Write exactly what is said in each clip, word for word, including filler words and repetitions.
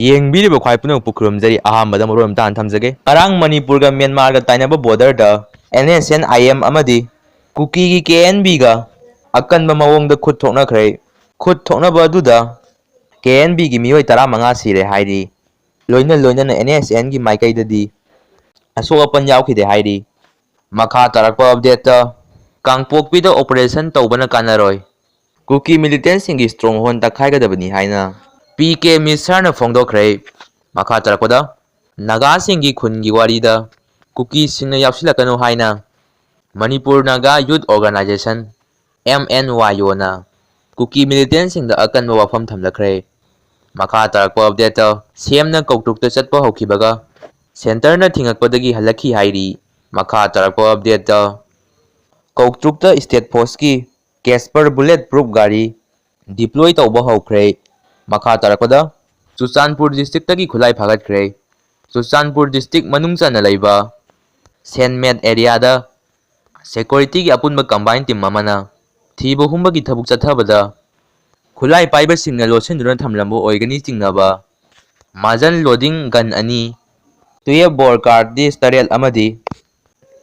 ꯌꯦꯡꯕꯤꯔꯤꯕ ꯈ꯭ꯋꯥꯏ ꯄꯨꯝꯅꯃꯛꯄꯨ ꯈꯨꯔꯨꯝꯖꯔꯤ꯫ ꯑꯍꯥꯟꯕꯗ ꯃꯔꯨꯞ ꯑꯃ ꯇꯥꯟꯅ ꯊꯝꯖꯒꯦ꯫ ꯉꯔꯥꯡ ꯃꯅꯤꯄꯨꯔꯒ ꯃ꯭ꯌꯥꯟꯃꯥꯔꯒ ꯇꯥꯏꯅꯕ ꯕꯣꯔꯗꯔꯗ N S N I M ꯑꯃꯗꯤ ꯀꯨꯀꯤꯒꯤ ꯀꯦ ꯑꯦꯟ ꯕꯤꯒ ꯑꯀꯟꯕ ꯃꯑꯣꯡꯗ ꯈꯨꯠ ꯊꯣꯛꯅꯈ꯭ꯔꯦ꯫ ꯈꯨꯠ ꯊꯣꯛꯅꯕ ꯑꯗꯨꯗ ꯀꯦ ꯑꯦꯟ ꯕꯤꯒꯤ ꯃꯤꯑꯣꯏ ꯇꯔꯥꯃꯉꯥ ꯁꯤꯔꯦ ꯍꯥꯏꯔꯤ꯫ ꯂꯣꯏꯅ ꯂꯣꯏꯅꯅ ꯑꯦꯟ ꯑꯦꯁ ꯑꯦꯟꯒꯤ ꯃꯥꯏꯀꯩꯗꯗꯤ ꯑꯁꯣꯛ ꯑꯄꯟ ꯌꯥꯎꯈꯤꯗꯦ ꯍꯥꯏꯔꯤ꯫ ꯃꯈꯥ ꯇꯥꯔꯛꯄ ꯑꯞꯗꯦꯠꯇ, ꯀꯥꯡꯄꯣꯛꯄꯤꯗ ꯑꯣꯄꯔꯦꯁꯟ ꯇꯧꯕꯅ ꯀꯥꯟꯅꯔꯣꯏ, ꯀꯨꯀꯤ ꯃꯤꯂꯤꯇꯦꯟꯁꯤꯡꯒꯤ ꯁ꯭ꯇꯔꯣꯡꯍꯣꯜ ꯇꯛꯈꯥꯏꯒꯗꯕꯅꯤ ꯍꯥꯏꯅ ꯄꯤ ꯀꯦ ꯃꯤꯁꯔꯅ ꯐꯣꯡꯗꯣꯛꯈ꯭ꯔꯦ꯫ ꯃꯈꯥ ꯇꯥꯔꯛꯄꯗ, ꯅꯥꯒꯥꯁꯤꯡꯒꯤ ꯈꯨꯟꯒꯤ ꯋꯥꯔꯤꯗ ꯀꯨꯀꯤꯁꯤꯡꯅ ꯌꯥꯎꯁꯤꯜꯂꯛꯀꯅꯨ ꯍꯥꯏꯅ ꯃꯅꯤꯄꯨꯔ ꯅꯥꯒꯥ ꯌꯨꯠ ꯑꯣꯔꯒꯅꯥꯏꯖꯦꯁꯟ, ꯑꯦꯝ ꯑꯦꯟ ꯋꯥꯏ ꯑꯣꯅ ꯀꯨꯀꯤ ꯃꯤꯂꯤꯇꯦꯟꯁꯤꯡꯗ ꯑꯀꯟꯕ ꯋꯥꯐꯝ ꯊꯝꯂꯛꯈ꯭ꯔꯦ꯫ ꯃꯈꯥ ꯇꯥꯔꯛꯄ ꯑꯞꯗꯦꯠꯇ, ꯁꯤ ꯑꯦꯝꯅ ꯀꯧꯇ꯭ꯔꯨꯛꯇ ꯆꯠꯄ ꯍꯧꯈꯤꯕꯒ ꯁꯦꯟꯇꯔꯅ ꯊꯤꯡꯉꯛꯄꯗꯒꯤ ꯍꯜꯂꯛꯈꯤ ꯍꯥꯏꯔꯤ꯫ ꯃꯈꯥ ꯇꯥꯔꯛꯄ ꯑꯞꯗꯦꯠꯇ, ꯀꯧꯇ꯭ꯔꯨꯛꯇ ꯁ꯭ꯇꯦꯠ ꯐꯣꯔꯁꯀꯤ ꯀꯦꯁꯄꯔ ꯕꯨꯂꯦꯠ ꯄ꯭ꯔꯨꯞ ꯒꯥꯔꯤ ꯗꯤꯄ꯭ꯂꯣꯏ ꯇꯧꯕ ꯍꯧꯈ꯭ꯔꯦ꯫ ꯃꯈꯥ ꯇꯥꯔꯛꯄꯗ, ꯆꯨꯔꯆꯥꯟꯄꯨꯔ ꯗꯤꯁꯇ꯭ꯔꯤꯛꯇꯒꯤ ꯈꯨꯠꯂꯥꯏ ꯐꯥꯒꯠꯈ꯭ꯔꯦ꯫ ꯆꯨꯔꯆꯥꯟꯄꯨꯔ ꯗꯤꯁꯇ꯭ꯔꯤꯛ ꯃꯅꯨꯡ ꯆꯟꯅ ꯂꯩꯕ ꯁꯦꯟꯃꯦꯠ ꯑꯦꯔꯤꯌꯥꯗ ꯁꯦꯀ꯭ꯌꯨꯔꯤꯇꯤꯒꯤ ꯑꯄꯨꯟꯕ ꯀꯝꯕꯥꯏꯟ ꯇꯤꯝ ꯑꯃꯅ ꯊꯤꯕ ꯍꯨꯝꯕꯒꯤ ꯊꯕꯛ ꯆꯠꯊꯕꯗ ꯈꯨꯠꯂꯥꯏ ꯄꯥꯏꯕꯁꯤꯡꯅ ꯂꯣꯠꯁꯤꯟꯗꯨꯅ ꯊꯝꯂꯝꯕ ꯑꯣꯏꯒꯅꯤ ꯆꯤꯡꯅꯕ ꯃꯥꯖꯟ ꯂꯣꯗꯤꯡ ꯒꯟ ꯑꯅꯤ, ꯇꯨꯌꯦꯜꯐ ꯕꯣꯔ ꯀꯥꯔꯇꯤꯁ ꯇꯔꯦꯠ ꯑꯃꯗꯤ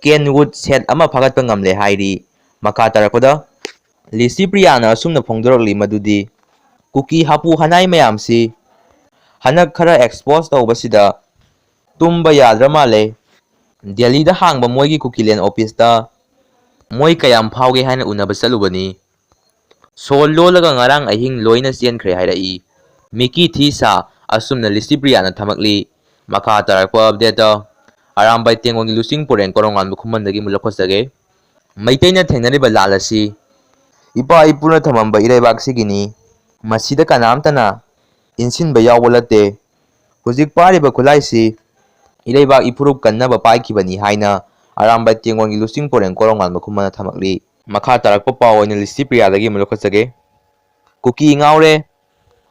ꯀꯦꯟꯋꯨꯗ ꯁꯦꯠ ꯑꯃ ꯐꯥꯒꯠꯄ ꯉꯝꯂꯦ ꯍꯥꯏꯔꯤ꯫ ꯃꯈꯥ ꯇꯥꯔꯛꯄꯗ, ꯂꯤꯁꯤꯄ꯭ꯔꯤꯌꯥꯅ ꯑꯁꯨꯝꯅ ꯐꯣꯡꯗꯣꯔꯛꯂꯤ ꯃꯗꯨꯗꯤ ꯀꯨꯀꯤ ꯍꯥꯄꯨ ꯍꯅꯥꯏ ꯃꯌꯥꯝꯁꯤ ꯍꯟꯗꯛ ꯈꯔ ꯑꯦꯛꯁꯄꯣꯖ ꯇꯧꯕꯁꯤꯗ ꯇꯨꯝꯕ ꯌꯥꯗ꯭ꯔ ꯃꯥꯜꯂꯦ꯫ ꯗꯦꯜꯂꯤꯗ ꯍꯥꯡꯕ ꯃꯣꯏꯒꯤ ꯀꯨꯀꯤꯂꯦꯟ ꯑꯣꯐꯤꯁꯇ ꯃꯣꯏ ꯀꯌꯥꯝ ꯐꯥꯎꯒꯦ ꯍꯥꯏꯅ ꯎꯅꯕ ꯆꯠꯂꯨꯕꯅꯤ꯫ ꯁꯣ ꯂꯣꯜꯂꯒ ꯉꯔꯥꯡ ꯑꯍꯤꯡ ꯂꯣꯏꯅ ꯆꯦꯟꯈ꯭ꯔꯦ ꯍꯥꯏꯔꯛꯏ꯫ ꯃꯤꯀꯤ ꯊꯤ ꯁꯥ, ꯑꯁꯨꯝꯅ ꯂꯤꯁꯤꯄ꯭ꯔꯤꯌꯥꯅ ꯊꯝꯃꯛꯂꯤ꯫ ꯃꯈꯥ ꯇꯥꯔꯛꯄ ꯑꯞꯗꯦꯠꯇ, ꯑꯔꯥꯝꯕꯥꯏ ꯇꯦꯡꯒꯣꯜꯒꯤ ꯂꯨꯆꯤꯡ ꯄꯨꯔꯦꯟ ꯀꯣꯔꯣꯉꯥꯟꯕ ꯈꯨꯃꯟꯗꯒꯤ ꯑꯃꯨꯛ ꯂꯧꯈꯠꯆꯒꯦ꯫ ꯃꯩꯇꯩꯅ ꯊꯦꯡꯅꯔꯤꯕ ꯂꯥꯜ ꯑꯁꯤ ꯏꯄꯥ ꯏꯄꯨꯅ ꯊꯝꯃꯝꯕ ꯏꯔꯩꯕꯥꯛꯁꯤꯒꯤꯅꯤ꯫ ꯃꯁꯤꯗ ꯀꯅꯥꯝꯇꯅ ꯏꯟꯁꯤꯟꯕ ꯌꯥꯎꯕ ꯅꯠꯇꯦ꯫ ꯍꯧꯖꯤꯛ ꯄꯥꯏꯔꯤꯕ ꯈꯨꯠꯂꯥꯏꯁꯤ ꯏꯔꯩꯕꯥꯛ ꯏꯐꯨꯔꯨꯞ ꯀꯟꯅꯕ ꯄꯥꯏꯈꯤꯕꯅꯤ ꯍꯥꯏꯅ ꯑꯔꯥꯝꯕꯥꯏ ꯇꯦꯡꯒꯣꯜꯒꯤ ꯂꯨꯆꯤꯡ ꯄꯨꯔꯦꯟ ꯀꯣꯔꯣꯉꯥꯟꯕ ꯈꯨꯃꯟꯅ ꯊꯝꯃꯛꯂꯤ꯫ ꯃꯈꯥ ꯇꯥꯔꯛꯄ ꯄꯥꯎ ꯑꯣꯏꯅ ꯂꯤꯁꯤꯄ꯭ꯔꯤꯌꯥꯗꯒꯤ ꯑꯃꯨꯛ ꯂꯧꯈꯠꯆꯒꯦ꯫ ꯀꯨꯀꯤ ꯉꯥꯎꯔꯦ꯫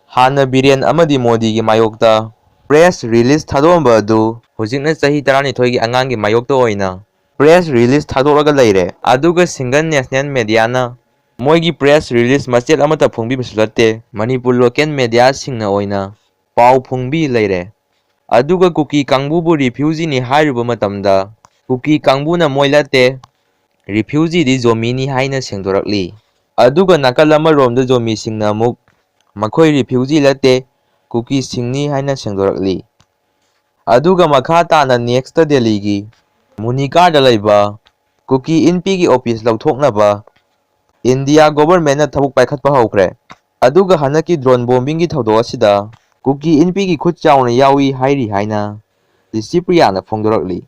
ꯍꯥꯟꯅ ꯕꯤꯔꯦꯟ ꯑꯃꯗꯤ ꯃꯣꯗꯤꯒꯤ ꯃꯥꯌꯣꯛꯇ ꯄ꯭ꯔꯦꯁ ꯔꯤꯂꯤꯖ ꯊꯥꯗꯣꯛꯑꯝꯕ ꯑꯗꯨ ꯍꯧꯖꯤꯛꯅ ꯆꯍꯤ ꯇꯔꯥꯅꯤꯊꯣꯏꯒꯤ ꯑꯉꯥꯡꯒꯤ ꯃꯥꯌꯣꯛꯇ ꯑꯣꯏꯅ ꯄ꯭ꯔꯦꯁ ꯔꯤꯂꯤꯖ ꯊꯥꯗꯣꯛꯂꯒ ꯂꯩꯔꯦ꯫ ꯑꯗꯨꯒ ꯁꯤꯡꯒꯜ ꯅꯦꯁꯅꯦꯜ ꯃꯦꯗꯤꯌꯥꯅ ꯃꯣꯏꯒꯤ ꯄ꯭ꯔꯦꯁ ꯔꯤꯂꯤꯖ ꯃꯆꯦꯠ ꯑꯃꯠꯇ ꯐꯣꯡꯕꯤꯕꯁꯨ ꯅꯠꯇꯦ꯫ ꯃꯅꯤꯄꯨꯔ ꯂꯣꯀꯦꯜ ꯃꯦꯗꯤꯌꯥꯁꯤꯡꯅ ꯑꯣꯏꯅ ꯄꯥꯎ ꯐꯣꯡꯕꯤ ꯂꯩꯔꯦ꯫ ꯑꯗꯨꯒ ꯀꯨꯀꯤ ꯀꯥꯡꯕꯨꯕꯨ ꯔꯤꯐ꯭ꯌꯨꯖꯤꯅꯤ ꯍꯥꯏꯔꯨꯕ ꯃꯇꯝꯗ ꯀꯨꯀꯤ ꯀꯥꯡꯕꯨꯅ ꯃꯣꯏ ꯅꯠꯇꯦ, ꯔꯤꯐ꯭ꯌꯨꯖꯤꯗꯤ ꯖꯣꯃꯤꯅꯤ ꯍꯥꯏꯅ ꯁꯦꯡꯗꯣꯔꯛꯂꯤ꯫ ꯑꯗꯨꯒ ꯅꯥꯀꯜ ꯑꯃꯔꯣꯝꯗ ꯖꯣꯃꯤꯁꯤꯡꯅ ꯑꯃꯨꯛ ꯃꯈꯣꯏ ꯔꯤꯐ꯭ꯌꯨꯖꯤ ꯅꯠꯇꯦ, ꯀꯨꯀꯤꯁꯤꯡꯅꯤ ꯍꯥꯏꯅ ꯁꯦꯡꯗꯣꯔꯛꯂꯤ꯫ ꯑꯗꯨꯒ ꯃꯈꯥ ꯇꯥꯅ ꯅꯦꯛꯁꯇ ꯗꯦꯜꯂꯤꯒꯤ ꯃꯨꯅꯤꯀꯥꯔꯗ ꯂꯩꯕ ꯀꯨꯀꯤ ꯏꯟꯄꯤꯒꯤ ꯑꯣꯐꯤꯁ ꯂꯧꯊꯣꯛꯅꯕ ꯏꯟꯗꯤꯌꯥ ꯒꯣꯚꯔꯟꯃꯦꯟꯠꯅ ꯊꯕꯛ ꯄꯥꯏꯈꯠꯄ ꯍꯧꯈ꯭ꯔꯦ꯫ ꯑꯗꯨꯒ ꯍꯟꯗꯛꯀꯤ ꯗ꯭ꯔꯣꯟ ꯕꯣꯝꯕꯤꯡꯒꯤ ꯊꯧꯗꯣꯛ ꯑꯁꯤꯗ ꯀꯨꯀꯤ ꯏꯟꯄꯤꯒꯤ ꯈꯨꯠ ꯆꯥꯎꯅ ꯌꯥꯎꯏ ꯍꯥꯏꯔꯤ ꯍꯥꯏꯅ ꯔꯤꯁꯤꯄ꯭ꯔꯤꯌꯥꯅ ꯐꯣꯡꯗꯣꯔꯛꯂꯤ꯫